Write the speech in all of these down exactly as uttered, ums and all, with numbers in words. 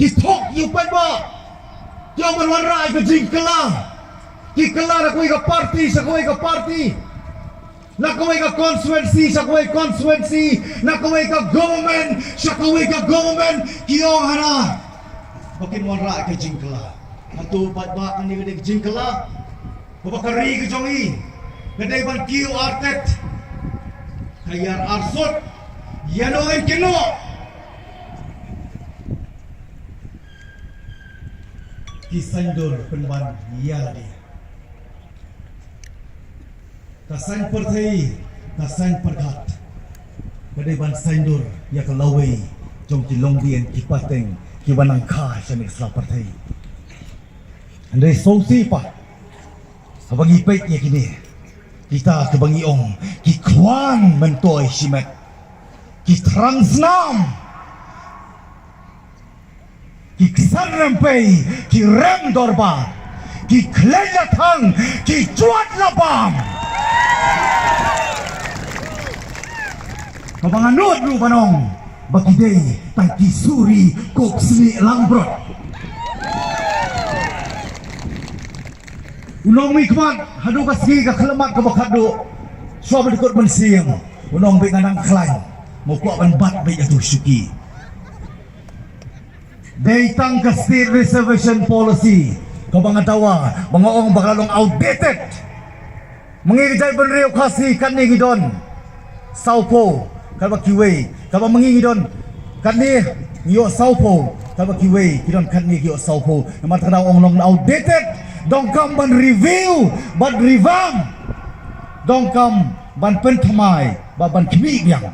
Ki thok ïa u paidbah. Ki ong ban wanrah ïa ka jingkylla. Ki kylla na kawei ka party sha kawei ka party, na kawei ka constituency sha kawei constituency, na kawei ka government sha kawei ka government. Ki ong hana ba kin wanrah ïa ka jingkylla. Hato paidbah, kane ka dei ka jingkylla? Kaba ka ri ka jong i ka dei ban kiew artet, ka ïar arsut. Ïa no en kino ki saiñdur pynban ïa lade. Ka saiñ pyrthei, ka saiñ pyrkhat, ka dei ban saiñdur ïa ka lawei jong ki longdien ki pateng ki ba nang kha sha ne sla pyrthei. Hynrei sngewsih pat haba ngi peit ïa kine, kita kiba ngi ong ki khwan myntoi shimet, ki thrang snam, ki ksan rympei, ki rem dorbar, ki khlei la thang, ki juat la bam. Kaba nga nud ruh ban ong ba ki dei tang ki suri kop snieh langbrot. U nongmihkhmat haduh ka sngi ka khyllipmat kaba khatduh, shuwa ba dei kut mynsiem, u nong beit nga nang khlaiñ, nga kwah ban bat beit ïa tu shuki. Dei tang ka State Reservation Policy kaba nga dawa, ba nga ong ba ka la long outdated. Ma ngi ka jaitbynriew Khasi katne ngi don sawphew, katba kiwei, katba ma ngi ngi don katne ngi ïoh sawphew, katba kiwei ki don katne ki ïoh sawphew. Namar kata nga ong long outdated. Donkam ban review, ban revamp. Donkam ban pynthymmai bad ban khmih biang.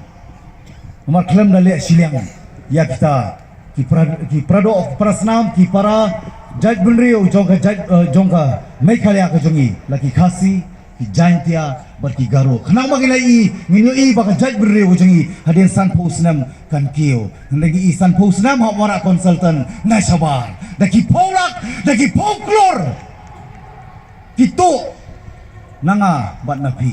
Namar khlem da leh shiliang ïa kita ki para, ki para doh, ki para snam, ki para jaitbynriew jong ka jait, eh, jong ka Meghalaya ka jong ngi, la ki Khasi, ki Jaintia bad ki Garo. Khnang ba ngi la i, ngin ïohi ba ka jaitbynriew ka jong ngi hadien sanphew snem kan kiew. Hynrei ngi i sanphew snem haba wanrah consultant na shabar, da ki phew lak, da ki phew klur ki tuh na nga bad na phi.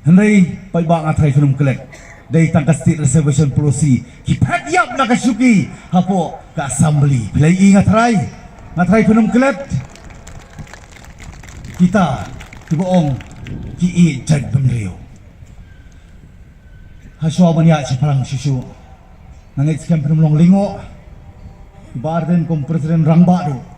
Hynrei paidbah, nga tharai phin ym klet, dei tang ka State Reservation Policy ki phet ïap na ka shuki hapoh ka Assembly. Phi la i, nga tharai, nga tharai phin ym klet. Kita kiba ong ki ïeit jaitbynriew, ha shuwa ban ïaid shaphrang shuh shuh, nga ngeit skhem phin ym long lyngngoh. I Bah Ardent kum President rangbah ruh